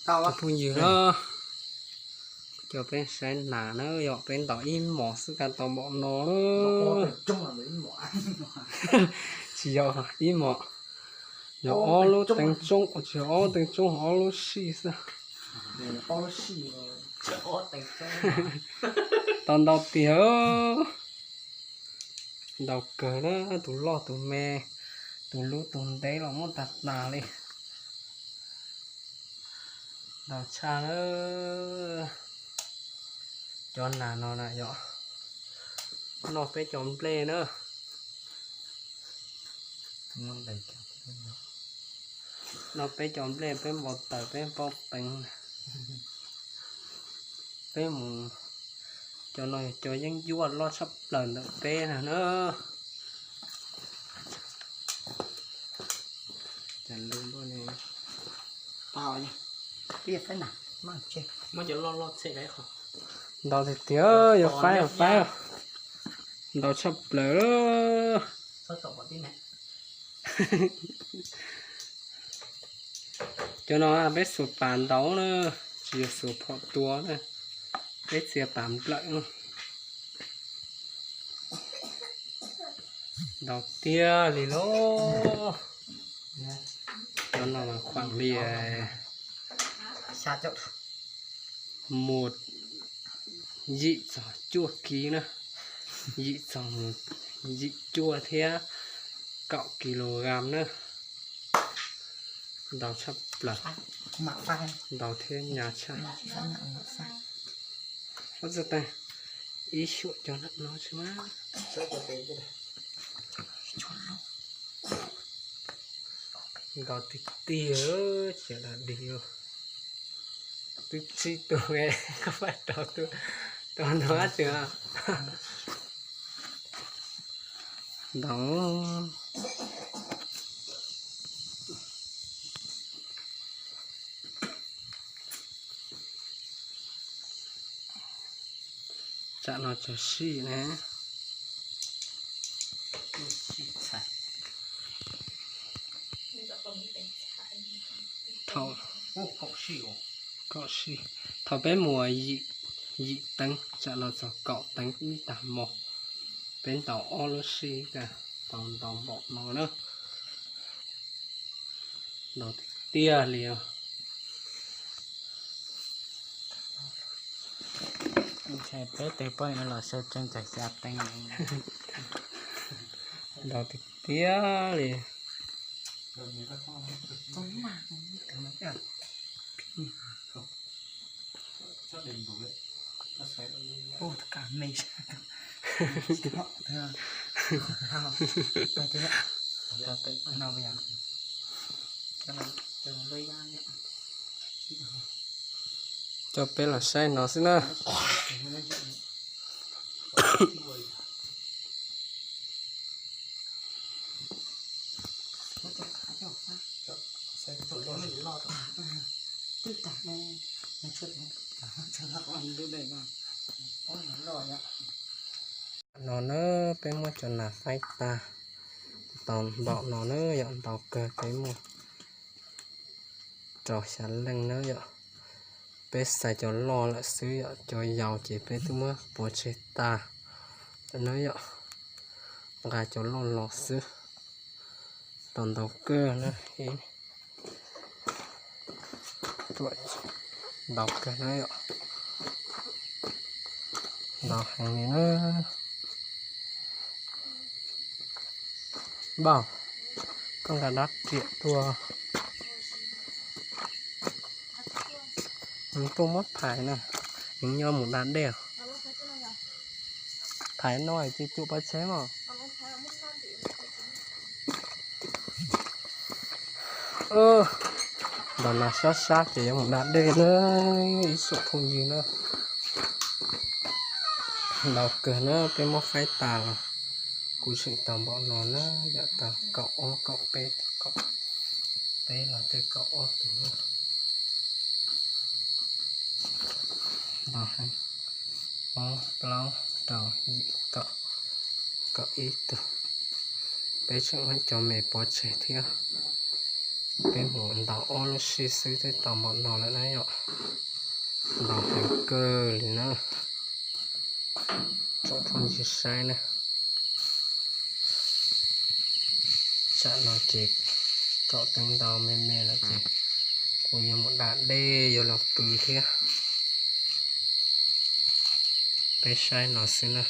Tau phooj ywg na, coj peb saib nas na, yog peb ntaus ib hmos xwb kaj tau npaum no na. Tsis yog ib hmos, yog ob lub teev tsoob, tsis yog ob lub teev tsoob, ob lub sij xwb. Tau ntau tiag. Ntau kawg na, tus loj tus me, tus lub tus ntev los muaj tag tas li. Ntau tshaj na. Cov nas no na yog noj peb cov nplej na. Noj peb cov nplej, peb npau taws, peb npau peev. Peb mus, cov no yog cov yeeb ncuab loj tshaj plaws ntawm peb na na. Ntau tiag tiag, yuav faib yuav faib, ntau tshaj plaws. Cov no peb xuas pas ntaus na, tsis yog xuas phom tua na, peb txia pas nplawm. Ntau tiag li lauj. Cov no mas khuam li mus yim txog cuaj kis na, yim txog mus yim cuaj thiab kaum kis lus gas na. Ntau tshaj plaws, ntau thiab nyab tshaj. Ob txoj teeb ib xyuam cov no tsis mas. Ntau tiag tiag, cov da dig twb tsib tug, koj pab rau tus, rau ntau dab tsi ntau. Tsam no txog sij ne. Kaum sij, thaum peb mus yim teev, tsam no txog kaum teev ib tag hmo, peb ntaus ob lub sij, tau ntau npaum no na. Ntau tiag tiag li os. Peb tes poj niam los xyaw tsees txais xya teev. Ntau tiag tiag li. Coj peb los saib no xwb na. No na, peb muab cov nas faib tag tau npaum no na yom, ntau kawg, peb muaj rau xya leej na yom. Peb xaiv cov loj lawm xwb yom, cov yau ces peb twb muab pov tseg tag lawm na yom. Nqa cov loj los xwb. Tau ntau kawg na, ntau kawg na yom. Ntau heev li na. Npauj, koj nqa dab riam tuaj. Tuaj muab phais na, nws nyob mus da dej. Phais no ces cuam pov tseg mas. Ntaus nas sab sab ces yuav mus da dej na, ib tsoom phooj ywg na. Ntau kawg na, peb muab faib tas los kuj tseem tau npaum no na, yog tau kaum ob kaum peb, kaum peb los tej kaum ob tus na. Ntau heev, ob plaub rau yim kaum, kaum ib tug. Peb tseem muab cov me pov tseg thiab. Peb mus ntaus ob lub sij xwb twb tau npaum no lawm na yom. Ntaus heev kawg li na. Tsoom phooj ywg saib na. Tsam no ces kaum teev ntau me me lawm ces kuv yuav mus da dej yuav los pw thiab. Peb saib no xwb na.